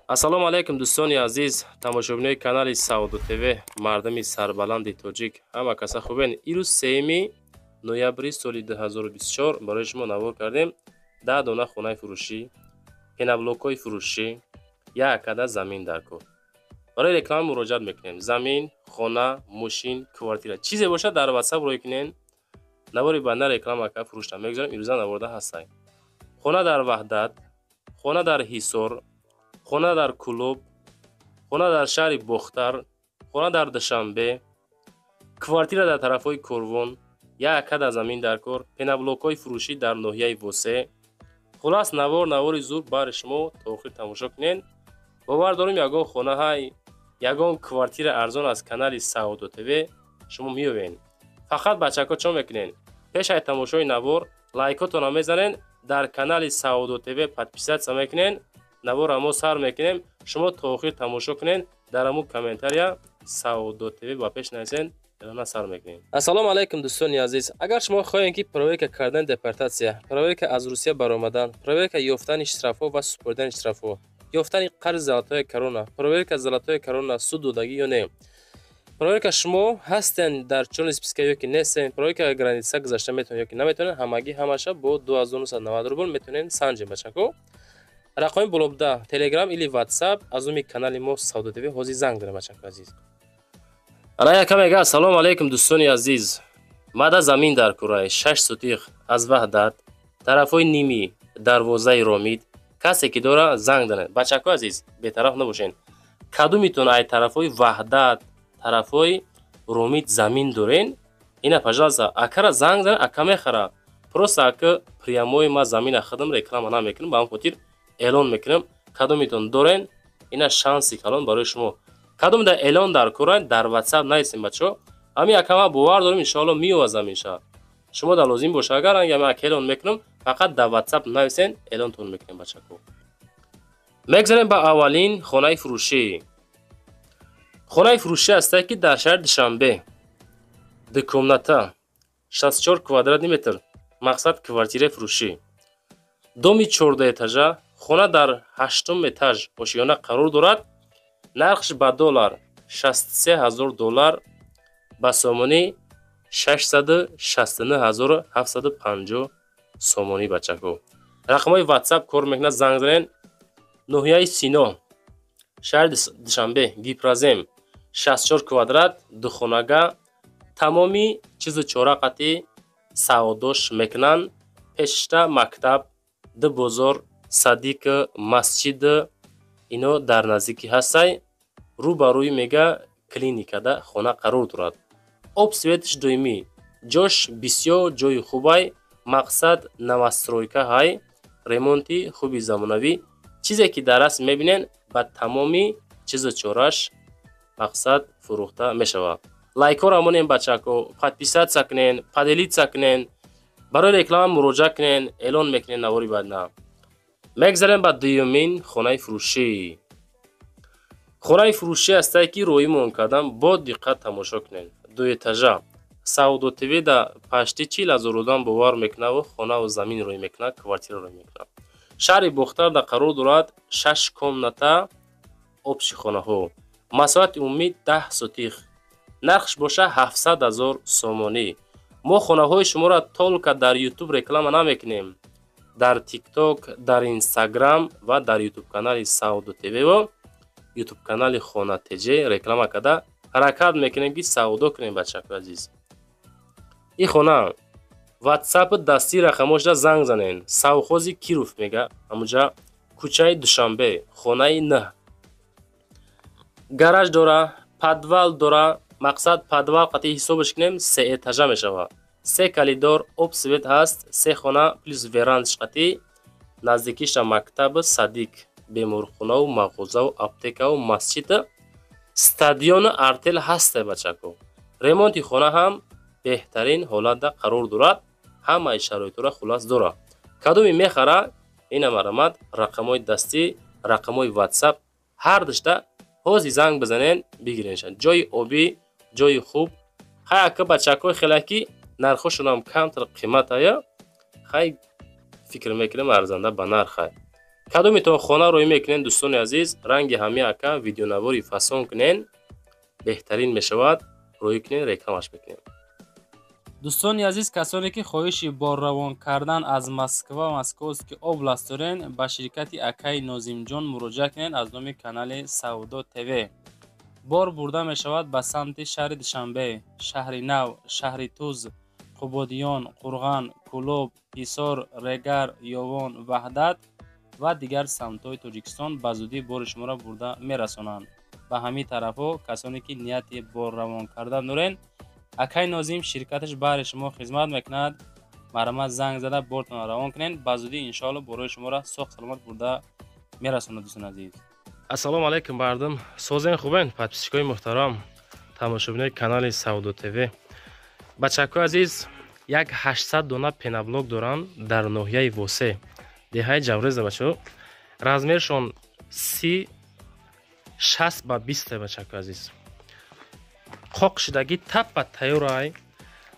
Ассалому алайкум, дӯстони азиз, тамошобинои канали Савдо ТВ, мардами сарбаланди тоҷик, ҳама каса хубен? Ирӯз 3 ноябри соли 2024 барои шумо навор кардем 10 дона хонаи фурӯшӣ, пеноблокҳои фурӯшӣ, як када замин дар кор. Барои реклама муроҷиат мекунем. Замин, хона, мошин, квартира, чизе бошад, дар Ватсап рой кунен. Навори банда реклама ка фурӯшта мегузорем. Ирӯза наворда ҳастай: хона дар Ваҳдат, хона дар Ҳисор, хона дар Кӯлоб, хона дар шаҳри Бохтар, хона дар Душанбе, квартира дар тарафҳои Корвон, як када замин дар кор, пеноблокҳои фурӯшӣ дар ноҳияи Восе. Хулас, навор навори зур баҳри шумо, то охир тамошо кунед. Бовар дорем, ягон хонаҳай, ягон квартира арзон аз канали Саодо ТВ шумо меёбед. Фақат, бачако, чо мекунед? Пеш аз тамошои навор лайкотонро мезанед, дар канали Саодо ТВ подписаться мекунед. Наворро мо сар мекунем, шумо то охир тамошо кунед. Дар ҳамун комментария «Саодо ТВ» ба пеш нависед, эълона сар мекунем. Ассалому алайкум, дӯстони азиз! Агар шумо хоҳем, ки проверка кардани депортатсия, проверка аз Русия баромадан, проверка ёфтани штрафҳо ва супоридани штрафҳо, ёфтани қарзи «Золотая корона», проверка «Золотая корона» суд додагӣ ё не, проверка шумо ҳастен дар чёрный списка ё ки нестен, проверка граница гузашта метавонед ё ки наметавонед, ҳамагӣ ҳамаша бо 2990 рубл метавонед санҷем, бачако. Рақами болобда Телеграм или Ватсап аз уми канали мо Савдо ТВ ҳозир занг дорем, бачако азиз. Ана яка мега: «Ассалому алайкум, дӯстони азиз, мада замин дар курай, 6 сотих, аз Ваҳдат, тарафҳои ними дарвозаи Ромид. Касе ки дора, занг занед». Бачако азиз, бетараф набошед. Кадумитон ай тарафҳои Ваҳдат, тарафҳои Ромид замин дорен, ина, пожалуйста, акара занг занед, ака мехара. Просто ака прямой ма замина худам реклама намекунам, ба ҳамн хотир эълон мекунам. Кадомитон дорен, ина шанси калон барои шумо. Кадом да эълон дар кора, дар Ватсап нависем, бачаҳо. Ҳами акама бовар дорем, иншоалло, меёва заминша. Шумо да лозим боша, агар ангами ака эълон мекунам, фақат дар Ватсап нависен, эълонтон мекунем, бачако. Мегзарем ба аввалин хонаи фурӯшӣ. Хонаи фурӯшӣ ҳастае, ки дар шаҳри Душанбе, ду комната, 64 квадратный метр, мақсад квартираи фурӯшӣ, доми 14 этажа, хона дар ҳаштум этаж ошёна қарор дорад. Нархш ба доллар 63 000 доллар, ба сомонӣ 669 750 сомонӣ. Бачако, рақамҳои Ватсап кор мекунад, занг занед. Ноҳияи Сино, шаҳри Душанбе, Гипрозем, 64 квадрат, духонага, тамоми чизу чора қатӣ савдош мекунанд. Пешта мактаб, ду бозор, садик, масҷид, ино дар наздикӣ ҳастай. Рӯ ба рӯи мега клиникада хона қарор дорад. Об, светш доимӣ, ҷош бисёр ҷои хубай, мақсад новостройка ҳай, ремонти хуби замонавӣ. Чизе ки дар расм мебинед, ба тамоми чизу чораш мақсад фурӯхта мешавад. Лайкҳоро монем, бачако, подписаться кунен, поделиться кунен, барои реклама муроҷиат кунен, эълон мекунен навори баъдна. Мегзарем ба дуюмин хонаи фурӯшӣ. Хонаи фурӯшӣ ҳастае, ки роимон кардам, бо диққат тамошо кунед. Дуэтажа. Савдо ТВ да почти 40 000 одам бовар мекунаву хонаву замин рӯй мекунад, квартира рӯй мекунад. Шаҳри Бохтар да қарор дорад, шаш комната, общий хонаҳо, масоҳати умумӣ 10 сотих, нархш боша 700 000 сомонӣ. Мо хонаҳои шуморо только дар Ютуб реклама намекунем, дар Тикток, дар Инстаграм ва дар Ютуб канали Савдо ТВ, Ютуб канали Хона ТЖ реклама карда ҳаракат мекунем, ки савдо кунем. Бачако азиз, ин хона Ватсапи дастии рақамошда занг занен. Совхози Киров мега, ҳамуҷа, кӯчаи Душанбе, хонаи 9. Гараж дора, подвал дора, мақсад подвал қатъи ҳисобаш кунем, се этажа мешавад, се коридор, об, свет ҳаст, се хона плюс верандаш қатъи. Наздикиша мактаб, садик, беморхонаву мағозаву аптекаву масҷид, стадиону артел ҳаста. Бачако, ремонти хона ҳам беҳтарин ҳолатда қарор дорад, ҳамаи шароитро хулас дорад. Кадоме мехара, ина марамат, рақамҳои дастӣ, рақамҳои Ватсап ҳар душта ҳози занг бизанен, бигиренша. Ҷои обӣ, ҷои хуб. Хай, ака, бачакҳои хеле ки нархошонам камтар қиматая, хай, фикр мекунем, арзанда ба нархай. Кадометон хона рӯй мекунен, дӯстони азиз, ранги ҳами ака видеонавори фасон кунен, беҳтарин мешавад. Рӯй кунен, рекламаш мекунем. Дӯстони азиз, касоне ки хоҳиши борравон кардан аз Москва, Московский область дорен, ба ширкати акаи Нозимҷон муроҷиат кунед аз номи канали Савдо ТВ. Бор бурда мешавад ба самти шаҳри Душанбе, шаҳри Нав, шаҳри Туз, Қубодиён, Қурған, Кӯлоб, Ҳисор, Регар, Ёвон, Ваҳдат ва дигар самтҳои Тоҷикистон. Ба зудӣ бори шуморо бурда мерасонанд. Ба ҳамин тарафҳо касоне ки нияти борравон кардан дорен, акаи Нозим ширкаташ баҳри шумо хизмат мекунад. Марҳамат, занг зада бортонро равон кунед. Ба зудӣ, иншоалло, борои шуморо соғ саломат бурда мерасонад, дӯстони азиз. Ассалому алайкум, мардум, созен, хубен? Подписчикои муҳтарам, тамошобинои канали Савдо ТВ, бачакҳои азиз, як 800 дона пеноблок доранд дар ноҳияи Восе, деҳаи Ҷавреза. Бачаҳо, размершон 30 60 ба 20. Бачакҳои азиз, қоқ шидагӣ, таппа тайёрай.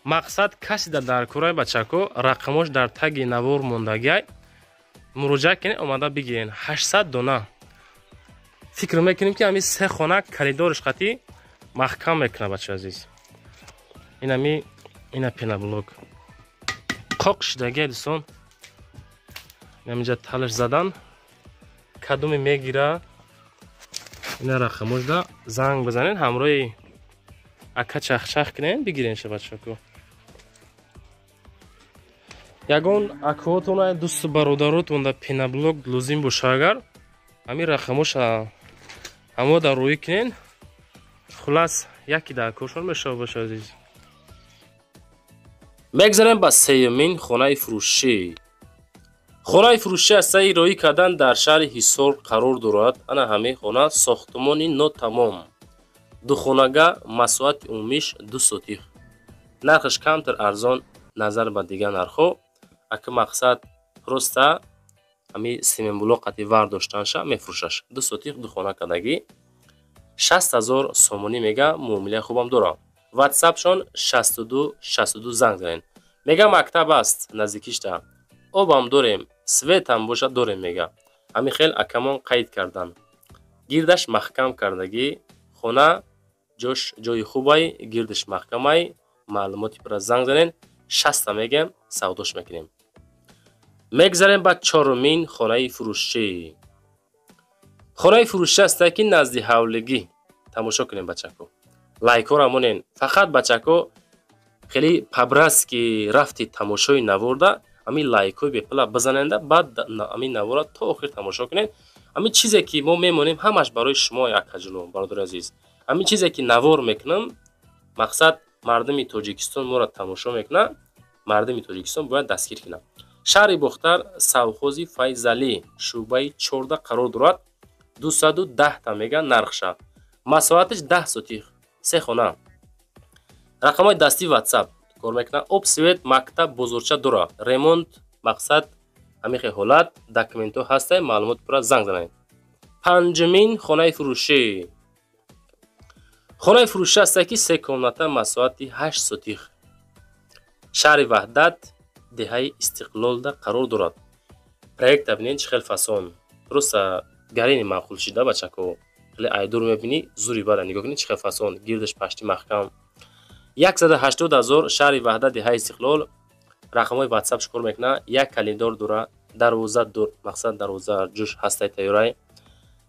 Мақсад, касида дар курай, бачако, рақамош дар таги навор мондагиай, муроҷиат кунед, омада бигирен. 800 дона. Фикр мекунем, ки ҳами се хона коридориш қатӣ маҳкам мекунад. Бачаи азиз, инами ина пеноблок қоқ шидагиай, дӯстон. Инаминҷа талаш задан. Кадоме мегира, ина рақамошда занг бизанед, ҳамроҳи ака чахчах кунед, бигирен ша. Бачако, ягон акоотон, дӯсту бародаротон да пеноблок лозим боша, агар ҳамин рақамоша ҳамо дар рӯӣ кунен, хулас, яке дар коршон мешава. Баша азиз, мегзарем ба сеюмин хонаи фурӯшӣ. Хонаи фурӯшӣ ҳастаи роӣ кардан дар шаҳри Ҳисор қарор дорад. Ана ҳамин хона, сохтумони нотамом, духонага, масоҳати умумиш 2 сотих, нархаш камтар арзон назар ба дигар нархҳо. Ака, мақсад, просто ҳами семенблок қати вар доштанша мефурӯшаш. 2 сотих, духона кардагӣ, 60 000 сомонӣ мега, муомилаи хубам дорам. Ватсапшон 62 62, занг занед. Мега, мактаб аст наздикишта, обам дорем, светам бошад дорем, мега. Ҳамин хел акамон қайд кардан. Гирдаш маҳкам кардагӣ хона, ҷош ҷои хубай, гирдаш маҳкамай. Маълумоти пурра занг занед. 60-та мегем, савдош мекунем. Мегзарем ба чорумин хонаи фурӯшӣ. Хонаи фурӯшӣ ҳаста, ки назди ҳавлигӣ. Тамошо кунем, бачако, лайкҳоро монен фақат. Бачако, хеле по-братски рафти тамошои наворда ҳамин лайкҳои бепула бизаненда, баъд ҳамин навора то охир тамошо кунед. Ҳамин чизе ки мо мемонем, ҳамаш барои шумо, акаҷуно, бародари азиз. Ҳамин чизе ки навор мекунам, мақсад, мардуми Тоҷикистон моро тамошо мекунад, мардуми Тоҷикистон бояд дастгир кунад. Шаҳри Бохтар, совхози Файзалӣ, шӯъбаи 14 қарор дорад. 210-та мега нархша, масоҳаташ 10 сотих, се хона. Рақамҳои дастии ватсап кор мекунад. Об, свет, мактаб, бозорча дора, ремонт. Мақсад, ҳамин хел ҳолат, документҳо ҳастай. Маълумоти пурра занг занед. Панҷумин хонаи фурӯшӣ. Хонаи фурӯшӣ ҳастай, ки се комната, масоҳати 8 сотих, шаҳри Ваҳдат, деҳаи Истиқлолда қарор дорад. Проекта бинед, чӣ хел фасон, просто гарини маъқул шида. Бачако, хеле айдур мебинӣ, зури бада. Нигоҳ кунед, чӣ хел фасон, гирдаш пашти маҳкам. 180 000, шаҳри Ваҳдат, деҳаи Истиқлол. Рақамҳои ватсап кор мекунад. Як коридор дора, дарвоза дур, мақсад, дарвоза ҷуш ҳастай, тайёрай.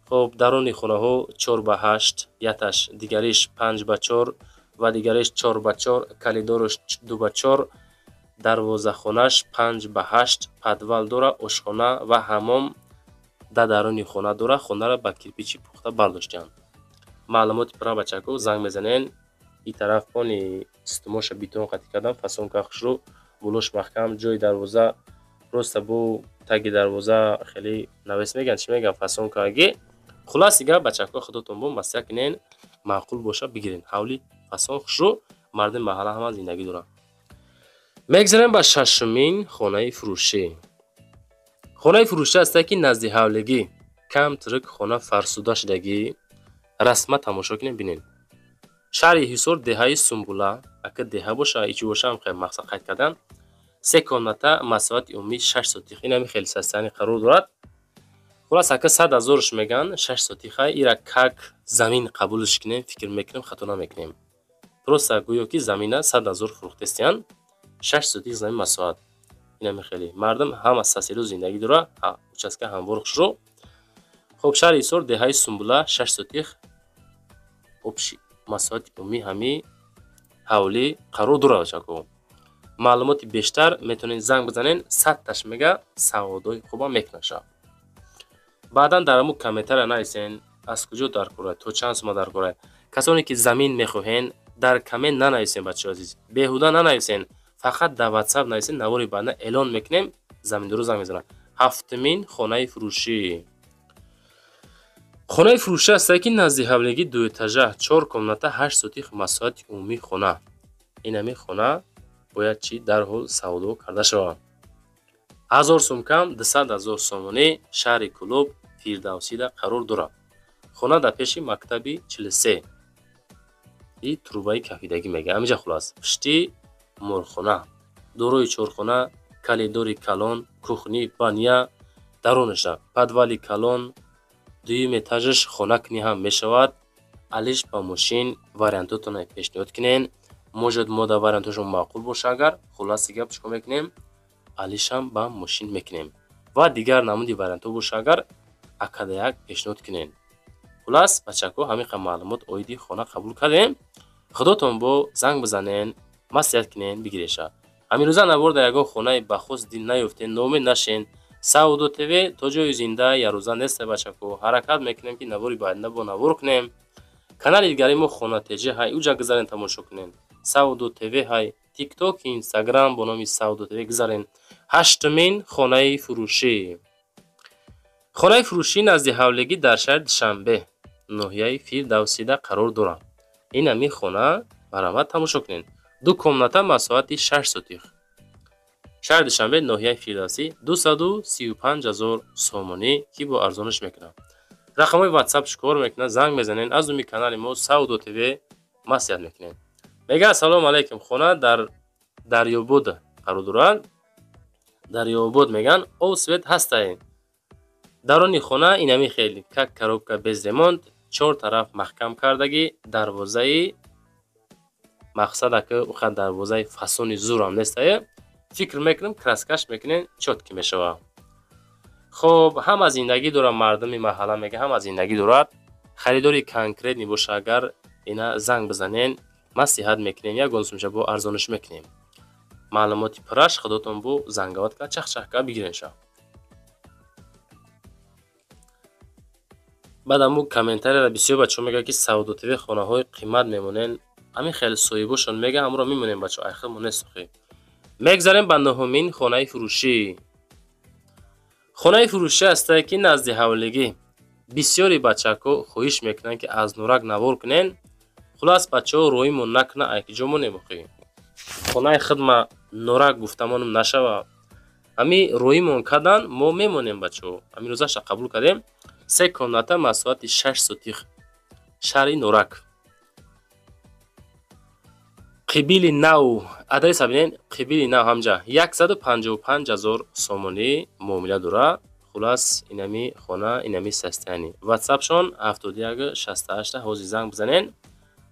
Хоб, даруни хонаҳо 4 ба 8 яташ, дигариш 5 ба 4 ва дигариш 4 ба 4, коридораш 2 ба 4, дарвозахонаш 5 ба 8, подвал дора, ошхона ва ҳаммом дар даруни хона дора. Хонаро ба кирпичи пухта бардоштаанд. Маълумоти пурра, бачако, занг мезанен. И тараф пони стумоша бетон қатӣ кардан, фасонка хушрӯ, булош маҳкам, ҷои дарвоза просто бо таги дарвоза хеле навес меган, чӣ меган, фасонкаги. Хуласи гап, бачако, худотон бо маслиҳат кунен, маъқул боша, бигирен. Ҳавли фасон, хушрӯ, мардуми маҳалла ҳама зиндагӣ доранд. Мегзарем ба шашумин хонаи фурӯшӣ. Хонаи фурӯшӣ ҳасте, ки назди ҳавлигӣ, кам тирик, хона фарсуда шудагӣ. Расма тамошо кунем, бинед. Шаҳри Ҳисор, деҳаи Сумбула, ака деҳа боша, ичи боша ҳам хел мақсад қайд кардан. Се комната, масоҳати умумӣ 6 сотих. Инами хеле состояние қарор дорад. Хулас, ака 100 ҳазорш меган, 6 сотиха ира как замин қабулш кунем, фикр мекунем, хато намекунем. Просто гӯё ки замина 100 ҳазор фурӯхтестиян, 6 сотих замин масоҳат. Инами хеле мардум ҳама саселу зиндагӣ дора, участка ҳамвор хушрӯ. Хоб, шаҳри Ҳисор, деҳаи Сумбула, 6 сотих общий масоҳати умумӣ ҳами ҳавлӣ қарор дорад, бачако. Маълумоти бештар метавонед занг бизанед, 100 таш мега савдои хубам мекунаша. Баъдан дар ҳамун комментария нависен, аз куҷо дар кора, то чанд сума дар кора. Касоне ки замин мехоҳен, дар коммент нанависен, бачаҳо азиз, беҳуда нанависен, фақат дар Ватсап нависен. Навори баъда эълон мекунем, заминдоро занг мезанад. Ҳафтумин хонаи фурӯшӣ. Хонаи фурӯшӣ ҳастае, ки назди ҳавлигӣ, дуэтажа, чор комната, 8 сотих масоҳати умумии хона. Инами хона бояд чӣ дарҳол савдо карда шавад. 1000 сум кам, 200 ҳазор сомонӣ, шаҳри Кӯлоб, Фирдавсида қарор дорад. Хона дар пеши мактаби 43 и трубаи кафидагӣ мега ҳамиҷа. Хулас, пушти морхона, дорои чорхона, коридори калон, кухни, баня, даронаша подвали калон, дуюм этажаш хонакунӣ ҳам мешавад. Алиш ба мошин вариантотонро пешниҳод кунен. Может, мо дар вариантошон маъқул боша. Агар, хулоси гап, чикор мекунем? Алишам ба мошин мекунем ва дигар намуди вариантҳо боша, агар акадаяк пешниҳод кунен. Хулас, бачако, ҳамин қадр маълумот оиди хона қабул кардем. Худотон бо занг бизанен, маслиҳат кунен, бигиреша. Ҳамин рӯза навор дар ягон хонаи ба хост дил наёфтен, ноумед нашен. Савдо ТВ то ҷои зинда ярӯза неста, бачако. Ҳаракат мекунем, ки навори баъдина бо навор кунем. Канали дигари мо Хона ТЖ ҳай, уҷа гузарен, тамошо кунен. Савдо ТВ ҳай, Тикток, Инстаграм бо номи Савдо ТВ гузарен. Ҳаштумин хонаи фурӯшӣ. Хонаи фурӯшӣ назди ҳавлигӣ дар шаҳри Душанбе, ноҳияи Фирдавсида қарор дорад. Ин ҳамин хона, баравад, тамошо кунед. Ду комната, масоҳати 6 сотих, шаҳри Душанбе, ноҳияи Фирдавсӣ, 235 ҳазор сомонӣ, ки бо арзониш мекунад. Рақамҳои Ватсап чикор мекунад? Занг мезанед, аз номи канали мо Савдо ТВ маслиҳат мекунед. Мега: «Ассалому алайкум». Хона дар Дарёбод қарор дорад. Дарёбод меган, об, свет ҳастай. Дарони хона инами хел, как коробка, без ремонт, чор тараф маҳкам кардагӣ. Дарвозаи мақсад ака уқа дарвозаи фасони зурам нестае. Фикр мекунам, краскаш мекунем, чёткий мешавад. Хоб, ҳама зиндагӣ дорад, мардуми маҳалла мега, ҳама зиндагӣ дорад. Харидори конкретный боша агар, ина занг бизанен, маслиҳат мекунем, ягон сумча бо арзониш мекунем. Маълумоти пурраш худотон бо занговат ка, чахчах ка бигирен ша. Баъд аму комментарияра бисёр бачаҳо мегӯяд, ки Савдо ТВ хонаҳои қимат мемонен. Ҳамин хел соҳибошон мега, ҳамро мемонем, бачаҳо, айхелмо нест охи. Мегзарем ба нуҳумин хонаи фурӯшӣ. Хонаи фурӯшӣ ҳастае, ки назди ҳавлигӣ. Бисёри бачаҳо хоҳиш мекунанд, ки аз Нурак навор кунен. Хулас, бачаҳо, роҳимон накуна, айкиҷо монем охи? Хонаи хидма Нурак гуфтамонам нашава. Ҳами роҳимон кардан, мо мемонем, бачаҳо. Ҳамин рӯзаша қабул кардем. Се комната, масоҳати 6 сотих, шаҳри Нурак, Қибили Нав. Адреса бинед, Қибили Нав, ҳамҷа 155 ҳазор сомонӣ муомила дорад. Хулас, инами хона, инами состояние. Ватсапшон 71 68. Ҳозир занг бизанен,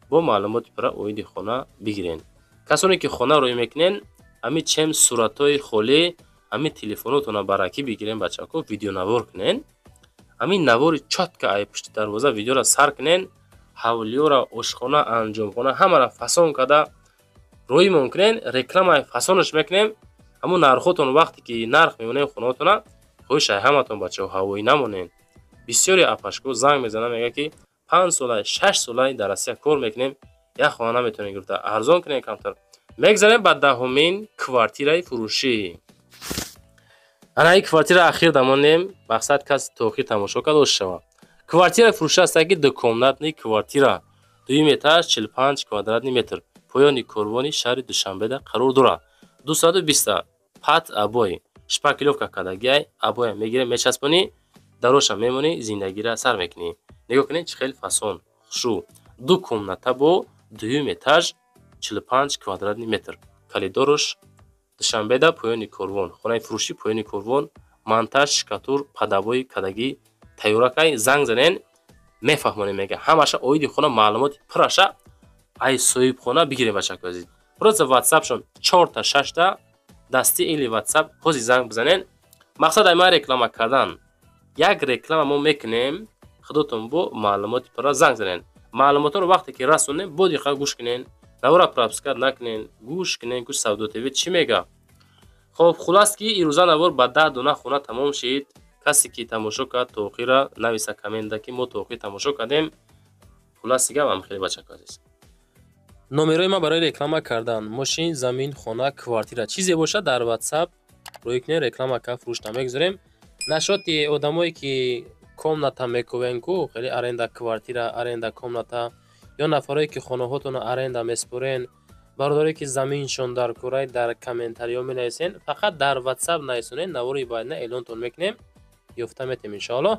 бо маълумоти пурра оиди хона бигирен. Касоне ки хона рӯй мекунен, ҳами чем суратҳои холӣ, ҳами телефонотона баракӣ бигирен, бачако, видеонавор кунен. Ҳамин навори чётко ай пушти дарвоза видеора сар кунен, ҳавлиёра, ошхона, анҷомхона, ҳамаро фасон карда роимон кунен. Рекламаи фасонаш мекунем. Ҳамун нархотон, вақте ки нарх мемонем хонаотона, хоҳиш ай ҳаматон, бачаҳо, ҳавоӣ намонен. Бисёри апашко занг мезанад, мегӯяд, ки 5 солай, 6 солай дар Россия кор мекунем, як хона наметавонем гирифта, арзон кунем камтар. Мегзарем ба даҳумин квартираи фурӯшӣ. Ана ин квартира ахир дамонем, мақсад, каси то охир тамошо карда шавад. Квартираи фурӯшӣ ҳастае, ки двухкомнатный квартира, дуюм этаж, 45 квадратный метр, поёни корвони шаҳри Душанбеда қарор дорад. 220 под обои, шпаклёвка кардагиай. Обоя мегирем, мечаспонӣ, дароша мемонӣ, зиндагиро сар мекунӣ. Нигоҳ кунед, чӣ хел фасон, хушрӯ. Ду комната бо дуюм этаж, 45 квадратный метр, коридорош. Душанбеда, поёни корвон, хонаи фурӯшӣ, поёни корвон. Монтаж, штукатур, подобой кадагӣ тайёракай. Занг занен, мефаҳмонем, мега, ҳамаша оиди хона маълумоти пурраша ай соҳибхона бигирем, бачако азиз. Просто ватсапшон чорта, шашта дасти или ватсап ҳози занг бизанен. Мақсад ай ман реклама кардан, як реклама мо мекунем, худотон бо маълумоти пурра занг занен. Маълумотҳоро вақте ки расонем, бо диққат гӯш кунен, навора пропускать накунен, гӯш кунен, гӯш Савдо ТВ чӣ мега. Хоб, хулас, ки ирӯза навор ба 10 дона хона тамом шид. Касе ки тамошо кард то охира, нависа коммента, ки мо то охир тамошо кардем. Хуласи гап ам хеле, бачако азиз. Номерои ман барои реклама кардан мошин, замин, хона, квартира, чизе бошад, дар ватсап рӯй кунед, реклама кард, фурӯш намегузорем. Нашоти одамое ки комната мекӯвен ку, хеле аренда квартира, аренда комната, ё нафарое ки хонаҳотонро аренда меспорен, бародарое ки заминшон дар курай, дар комментариҳо менависен, фақат дар ватсап нависонед, навори баъдина эълонтон мекунем, ёфта метем, иншоаллоҳ.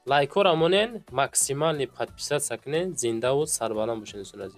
Лайкҳоро монен, максимальный подписаться кунен. Зиндаву сарбаланд бошед, дӯстони азиз.